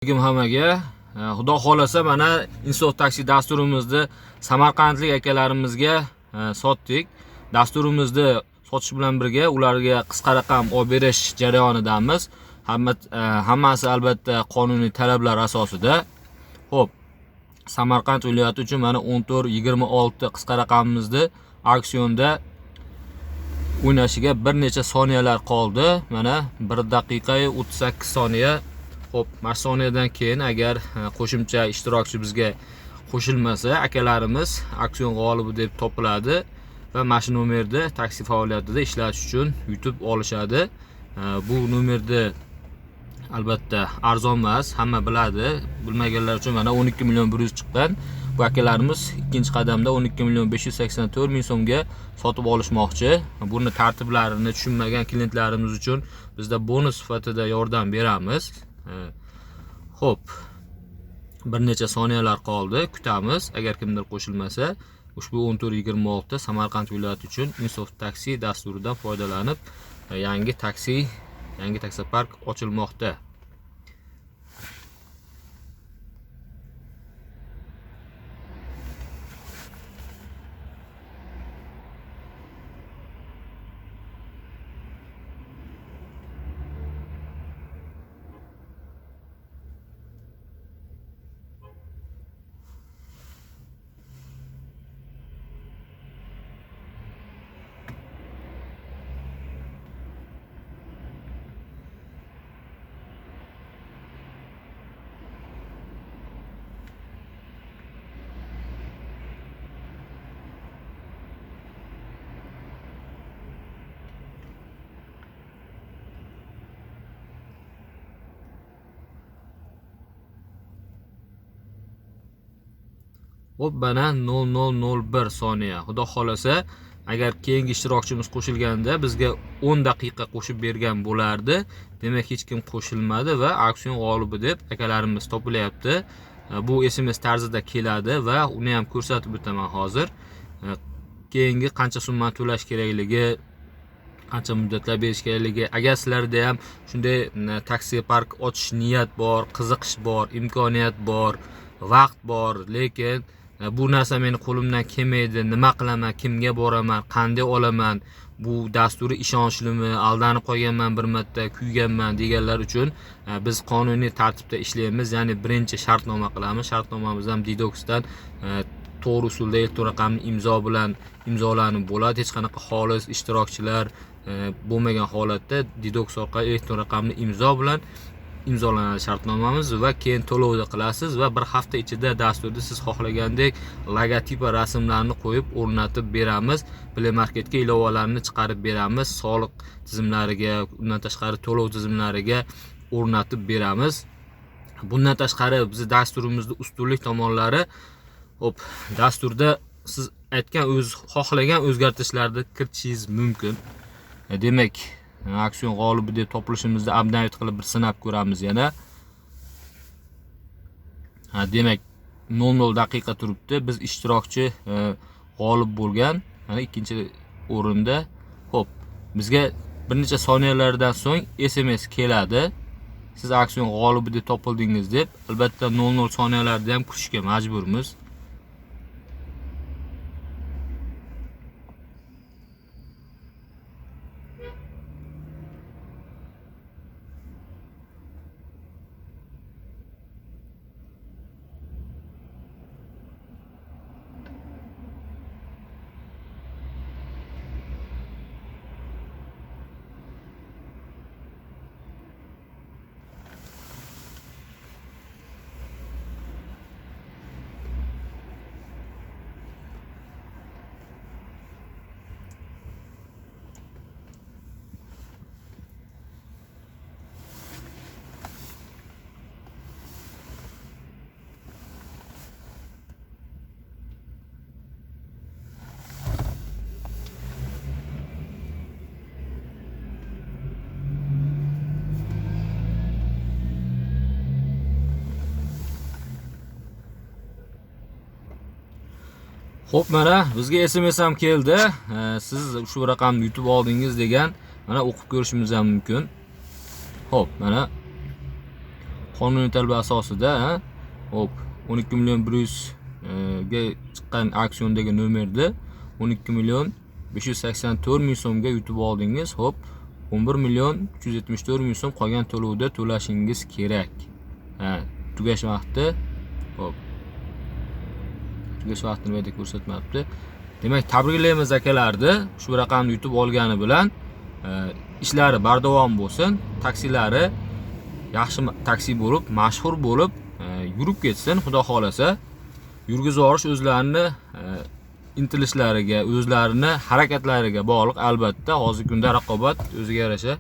Alaykum hammaga. Xudo xohlasa, mana Insof taksi dasturimizni samarqandlik akalarimizga sotdik. Dasturimizni sotish bilan birga ularga qisqa raqam olib berish jarayonidamiz. Hammasi albatta qonuniy talablar asosida. Xo'p, Samarqand viloyati uchun mana 1426 qisqa raqamimizni auksionda o'ynashiga bir necha soniyalar qoldi. Mana 1 daqiqa 38 soniya. Xo'p, mana shu soniyadan keyin agar qo'shimcha ishtirokchi bizga qo'shilmasa, akalarimiz auksion g'olibi deb topiladi va mana shu nomerda taksi faoliyatida ishlatish uchun yutib olishadi. Bu nomerda albatta arzon emas, hamma biladi. Bilmaganlar uchun mana 12 million 100 chiqqan. Bu akalarimiz ikkinchi qadamda 12 million 584 ming so'mga sotib olishmoqchi. Buni tartiblarini tushunmagan klientlarimiz uchun bizda bonus sifatida yordam beramiz. Xo'p, bir necha soniyalar qoldi, kutamiz. Agar kimdir qo'shilmasa, ushbu 1426 Samarqand viloyati uchun Insof taksi dasturidan foydalanib, yangi taksopark ochilmoqda. Xo'p, mana 0001 soniya. Xudo xolasa, agar keyingi ishtirokchimiz qo'shilganda bizga 10 daqiqa qo'shib bergan bo'lardi. Demak, hech kim qo'shilmadi va auksion g'olibi deb akalarimiz topilyapti. Bu SMS tarzida keladi va uni ham ko'rsatib o'taman hozir. Keyingi qancha summa to'lash kerakligi, qancha muddatlar berish kerakligi. Agar sizlarda ham shunday taksi park ochish niyat bor, qiziqish bor, imkoniyat bor, vaqt bor, lekin bu narsa meni qo'limdan kelmaydi, nima qilaman, kimga boraman, qanday olaman, bu dasturi ishonchlimi, aldanib qolganman bir marta, kuyganman deganlar uchun biz qonuniy tartibda ishlaymiz. Ya'ni birinchi shartnoma qilamiz. Shartnomamiz ham Didoxdan to'g'ri usulda elektron raqamli imzo bilan imzolanib bo'ladi. Hech qanaqa xolis ishtirokchilar bo'lmagan holatda Didox orqali elektron raqamli imzo bilan imzolanadi shartnomamiz va keyin to'lovni qilasiz va bir hafta ichida dasturda siz xohlagandek logotip va rasmlarni qo'yib o'rnatib beramiz. Play Marketga ilovalarni chiqarib beramiz, soliq tizimlariga, undan tashqari to'lov tizimlariga o'rnatib beramiz. Bundan tashqari bizning dasturimizning ustunlik tomonlari, xo'p, dasturda siz aytgan o'z xohlagan o'zgartirishlarni kiritishingiz mumkin. Demak, auksion g'olibi deb topilishimizni update qilib bir sinab ko'ramiz yana. Ha, demak 00 daqiqa turibdi. Biz ishtirokchi g'olib bo'lgan, mana ikkinchi o'rinda. Xo'p, bizga bir necha soniyalardan so'ng SMS keladi. Siz auksion g'olibi deb topildingiz deb. Albatta 00 soniyalarda ham kutishga majburmiz. Xo'p, mana bizga SMS ham keldi. Siz ushbu raqamni yutib oldingiz degan, mana o'qib ko'rishimiz ham mumkin. Xo'p, mana Qonuniy talab asosida, hop, 12 million 100 ga chiqqan auksiondagi nomerni 12 million 584 ming so'mga yutib oldingiz. Hop, 11 million 374 ming so'm qolgan to'lovda to'lashingiz kerak. Ha, tugash vaqti, hop, tugash vaqtini bu yerda ko'rsatmabdi. Demak, tabriklaymiz akalarni ushbu raqamni yutib olgani bilan. Ishlari bardavom bo'lsin, taksilari yaxshi taksi bo'lib, mashhur bo'lib, yurib ketsin, xudo xohlasa. Yurgizib yuborish o'zlarini intilishlariga, o'zlarini harakatlariga bog'liq albatta. Hozirgi kunda raqobat o'ziga yarasha.